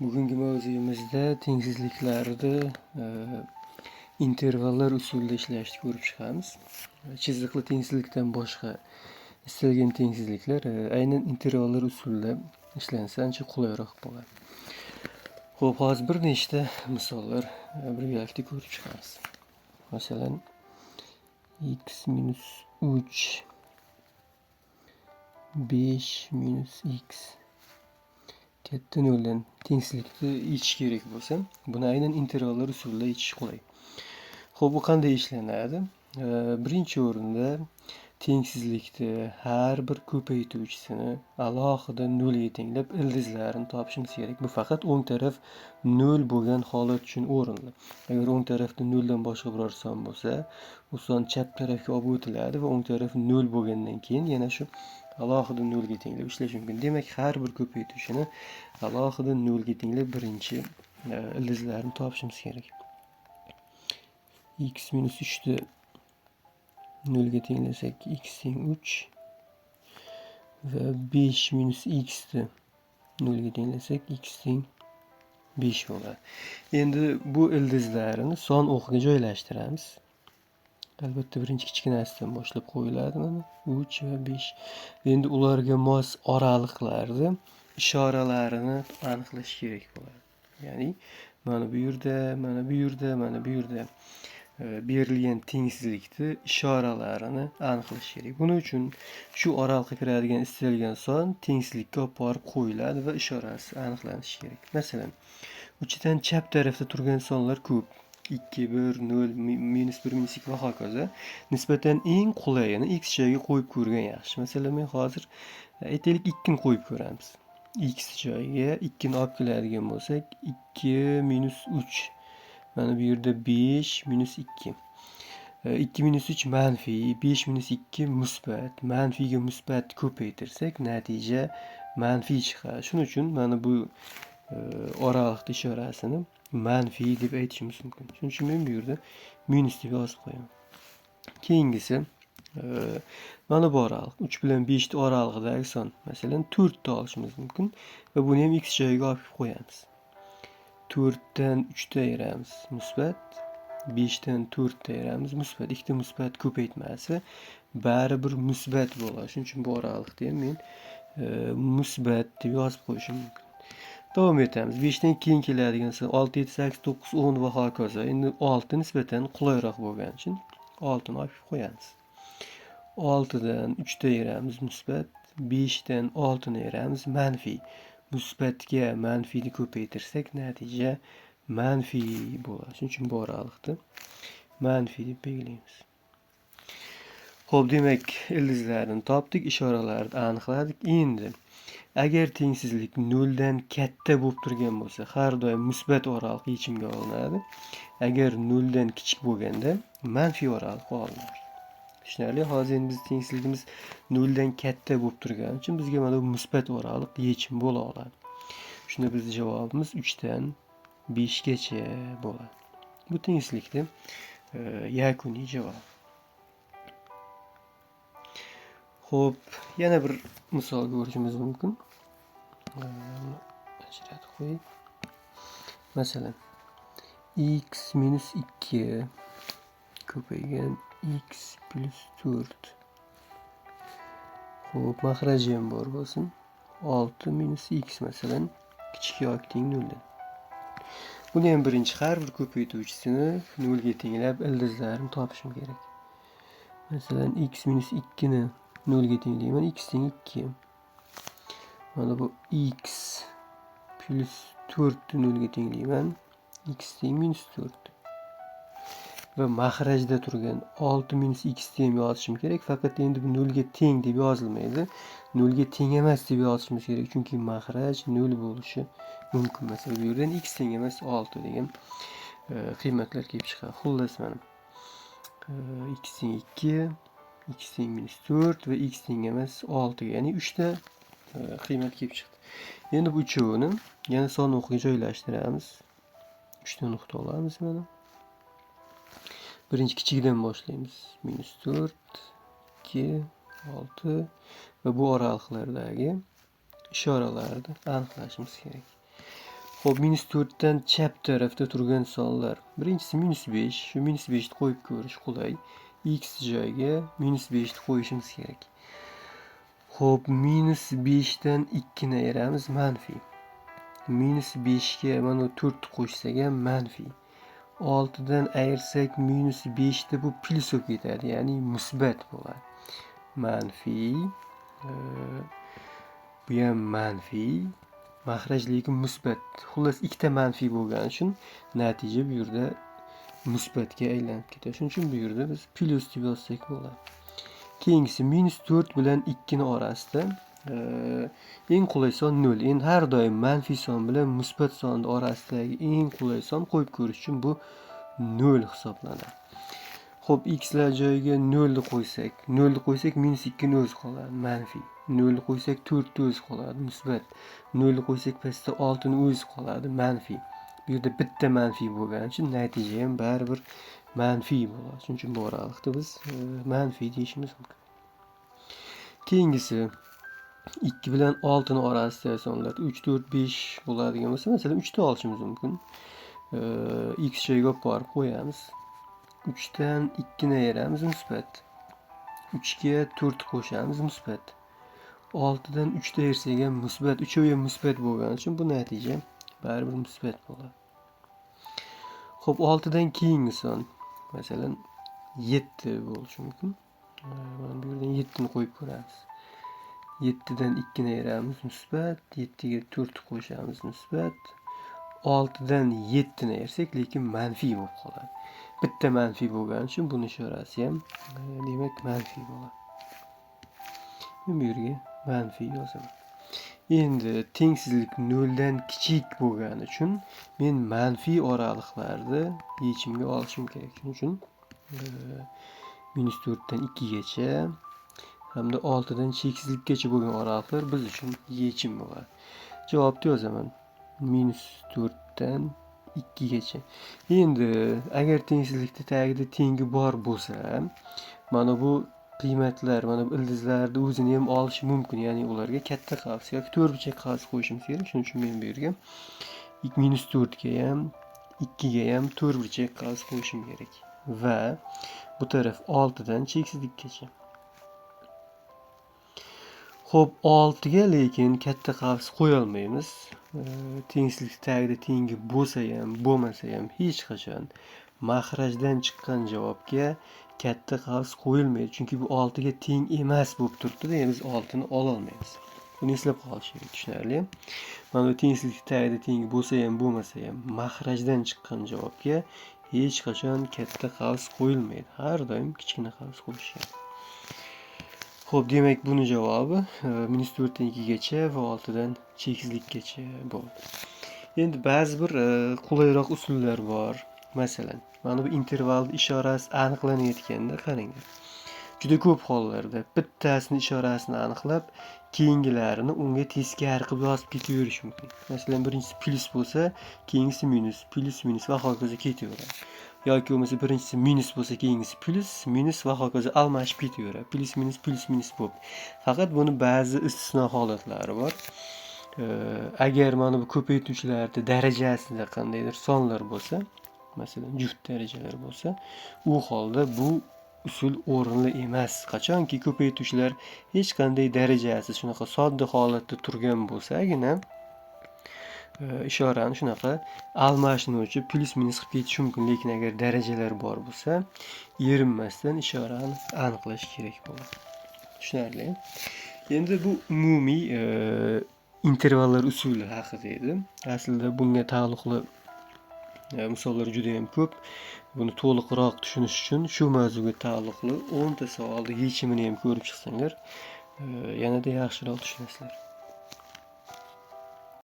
Bugungi mavzuyimizda tengsizliklarni intervallar usulida ishlashni ko'rib chiqamiz. Chiziqli tengsizlikdan boshqa istalgan tengsizliklar aynan intervallar usulida ishlansa ancha qulayroq bo'ladi. Xo'p, hozir bir nechta misollar birgalikda ko'rib chiqamiz. Masalan, x minus 3 5 minus x katta noldan tengsizlikni yechish kerak bo'lsa, buni aynan intervallar usulida yechish qulay. Xo'p, bu qanday ishlanadi? Birinchi o'rinda tengsizlikni har bir ko'paytuvchisini alohida nolga tenglab ildizlarini topishimiz kerak. Bu faqat o'ng taraf nol bo'lgan holat uchun o'rinli. Agar o'ng tarafda noldan boshqa biror son bo'lsa, u son chap tarafga olib o'tiladi va o'ng taraf nol bo'lgandan keyin yana shu alohida nolga tenglab ishlash mumkin. Demak, har bir ko'paytuvchini alohida nolga tenglab birinchi ildizlarini topishimiz kerak. X minus 3 ni nolga tenglasak x teng 3 va 5 minus x ni nolga tenglasak x teng 5 bo'ladi. Endi bu ildizlarini son o'qiga joylashtiramiz. Albatta birinchi kichkinasidan boshlab qo'yiladi mana 3 va 5. Endi ularga mos oraliqlarni ishoralarini aniqlash kerak bo'ladi. Ya'ni mana bu yerda, mana bu yerda, mana bu yerda berilgan tengsizlikni ishoralarini aniqlash kerak. Buning uchun shu oraliqqa kiradigan istalgan son tengsizlikka olib borib qo'yiladi va ishorasi aniqlanishi kerak. Masalan, 3 dan chap tarafda turgan sonlar ko'p. 2, 1, 0, minus 1, minus 2 va hokazo. Nisbatan eng qulayini x joyiga qo'yib ko'rgan yaxshi. Masalan, men hozir aytaylik 2 ni qo'yib ko'ramiz. X joyiga 2 ni olib keladigan bo'lsak, 2 minus 3. Mana bu yerda 5 minus 2. 2 minus 3 manfiy, 5 minus 2 musbat. Manfiyga musbat ko'paytirsak, natija manfiy chiqadi. Shuning uchun mana bu oraliqda ishorasini manfiy deb aytishimiz mumkin. Shuning uchun men bu yerda minus deb yozib qo'yaman. Keyingisi mana bu oraliq 3 bilan 5 ni oralig'idagi son. Masalan, 4 ni olishimiz mumkin va buni ham x joyiga olib qo'yamiz. 4 dan 3 ta ayiramiz musbat, 5 dan 4 ta ayiramiz musbat. Ikkita musbat ko'paytmasi baribir musbat bo'ladi. Shuning uchun bu oraliqni ham men musbat deb yozib qo'yishim mumkin. Davom etamiz. 5 dan keyin keladigan son 6, 7, 8, 9, 10 va hokazo. Endi 6 nisbatan qulayroq bo'lgani uchun 6 ni olib qo'yamiz. 6 dan 3 ta ayiramiz musbat, 5 dan 6 ni ayiramiz manfiy. Musbatga manfiyni ko'paytirsak, natija manfiy bo'ladi. Shuning uchun bu oraliqni manfiy deb belgilaymiz. Xo'p, demak, ildizlarni topdik, ishoralarni aniqladik. Endi agar tengsizlik noldan katta bo'lib turgan bo'lsa, har doim musbat oraliq yechimga olinadi. Agar noldan kichik bo'lganda manfiy oraliq olinadi. Tushunarli? Hozir endi biz tengsizligimiz noldan katta bo'lib turgani uchun bizga mana bu musbat oraliq yechim bo'la oladi. Shunda bizning javobimiz 3 dan 5 gacha bo'ladi. Bu tengsizlikni yakuniy javob. Xo'p, yana bir misol ko'rishimiz mumkin. Ajratib qo'yay. Masalan, x minus 2 ko'paygan x plus 4. Xo'p, maxraji ham bor bo'lsin. 6 minus x masalan kichik yoki teng noldan. Buni ham birinchi har bir ko'paytuvchisini nolga tenglab ildizlarini topishim kerak. Masalan, x minus 2 ni nolga tenglayman, x teng 2. Mana bu x plus 4 ni nolga tenglayman, x teng minus 4. Va maxrajda turgan 6 minus x ni ham yozishim kerak. Faqat endi bu nolga teng deb yozilmaydi. Nolga teng emas deb yozishimiz kerak, chunki maxraj nol bo'lishi mumkin. Masalan, bu yerdan x teng emas 6 degan qiymatlar kelib chiqadi. Xullas, mana x teng 2, x teng minus 4 va x teng emas 6, ya'ni 3 ta qiymat kelib chiqdi. Endi bu uchovini yana son o'qiga joylashtiramiz. 3 ta nuqta olamiz mana. Birinchi kichigidan boshlaymiz. Minus 4, 2, 6 va bu oraliqlardagi ishoralarni aniqlashimiz kerak. Xo'p, minus 4 dan chap tarafda turgan sonlar. Birinchisi minus 5. Shu minus 5 ni qo'yib ko'rish qulay. X joyiga minus 5 ni qo'yishimiz kerak. Xo'p, minus 5 dan 2 ni ayiramiz, manfiy. Minus 5 ga mana 4 qo'shsak ham manfiy. 6 dan ayirsak minus 5 da bu plyus bo'lib ketadi, ya'ni musbat bo'ladi. Manfiy, bu ham manfiy, maxraj lekin musbat. Xullas, ikkita manfiy bo'lgani uchun natija bu yerda musbatga aylanib ketadi. Shuning uchun bu yerda biz plyus deb yozsak bo'ladi. Keyingisi minus 4 bilan 2 ni orasida eng qulay son 0. Endi har doim manfiy son bilan musbat sonni orasidagi eng qulay son qo'yib ko'rish uchun bu 0 hisoblanadi. Xo'p, x lar joyiga 0 ni qo'ysak, 0 ni qo'ysak minus 2 ni o'zi qoladi, manfiy. 0 ni qo'ysak 4 ni o'zi qoladi, musbat. 0 ni qo'ysak pastda 6 ni o'zi qoladi, manfiy. Bu yerda bitta manfiy bo'lgani uchun natija ham baribir manfiy bo'ladi. Shuning uchun bu oraliqda biz manfiy deyishimiz mumkin. Keyingisi 2 bilan 6 ni orasidagi sonlar 3, 4, 5 bo'ladigan bo'lsa, masalan 3 ta olishimiz mumkin. X joyiga olib borib qo'yamiz. 3 dan 2 ni ayiramiz, musbat. 3 ga 4 qo'shamiz, musbat. 6 dan 3 ta ayirsak ham musbat. Uchovi ham musbat bo'lgani uchun bu natija baribir musbat bo'ladi. Xo'p, 6 dan keyingi son, masalan 7 bo'lishi mumkin. Mana bu yerdan 7 ni qo'yib ko'ramiz. 7 dan 2 ni ayiramiz, musbat. 7 ga 4 qo'shamiz, musbat. 6 dan 7 ni ayirsak, lekin manfiy bo'lib qoladi. Bitta manfiy bo'lgani uchun buni ishorasi ham demak manfiy bo'ladi. Men bu yerga manfiy yozaman. Endi tengsizlik 0 dan kichik bo'lgani uchun men manfiy oraliqlarni yechimga olishim kerak. Shuning uchun minus 4 dan 2 gacha hamda 6 dan cheksizlikkacha bo'lgan oraliqlar biz uchun yechim bo'ladi. Javobni yozaman. Minus 4 dan 2 gacha. Endi agar tengsizlikda tagida tengi bor bo'lsa, mana bu qiymatlar, mana bu ildizlarni o'zini ham olish mumkin. Ya'ni ularga katta qavs yoki to'rtburchak qavs qo'yishimiz kerak. Shuning uchun men bu yerga minus 4 ga ham, 2 ga ham to'rtburchak qavs qo'yishim kerak. Va bu taraf 6 dan cheksizlikkacha. Xo'p, 6 ga lekin katta qavs qo'ya olmaymiz. Tengsizlik tagida tengi bo'lsa ham, bo'lmasa ham hech qachon maxrajdan chiqqan javobga katta qavs qo'yilmaydi. Chunki bu 6 ga teng emas bo'lib turibdi-da, biz 6 ni ola olmaymiz. Buni eslab qolish kerak, tushunarli. Mana bu tengsizlik tagida tengi bo'lsa ham, bo'lmasa ham maxrajdan chiqqan javobga hech qachon katta qavs qo'yilmaydi. Har doim kichkina qavs qo'yish kerak. Xo'p, demak buni javobi minus 4 dan 2 gacha va 6 dan cheksizlikkacha bo'ldi. Endi ba'zi bir qulayroq usullar bor. Masalan, mana bu intervalni ishorasi aniqlanayotganda qaranglar. Juda ko'p hollarda bittasini ishorasini aniqlab, keyingilarini unga teskari qilib yozib ketaverish mumkin. Masalan, birinchisi plyus bo'lsa, keyingisi minus, plyus, minus va hokazo ketaveradi. Yoki bo'lmasa birinchisi minus bo'lsa, keyingisi plyus, minus va hokazo almashib ketaveradi. Plyus, minus, plyus, minus bo'lib. Faqat buni ba'zi istisno holatlari bor. Agar mana bu ko'paytuvchilarda darajasida qandaydir sonlar bo'lsa, masalan, juft darajalar bo'lsa, u holda bu usul o'rinli emas. Qachonki ko'paytuvchilar hech qanday darajasiz shunaqa sodda holatda turgan bo'lsagina, ishorani shunaqa almashinuvchi plyus minus qilib ketish mumkin. Lekin agar darajalar bor bo'lsa, erinmasdan ishorani aniqlash kerak bo'ladi. Tushunarli? Endi bu umumiy intervallar usuli haqida edi. Aslida bunga taalluqli misollar juda ham ko'p. Buni to'liqroq tushunish uchun shu mavzuga taalluqli 10 ta savolni yechimini ham ko'rib chiqsanglar, yanada yaxshiroq tushunasizlar.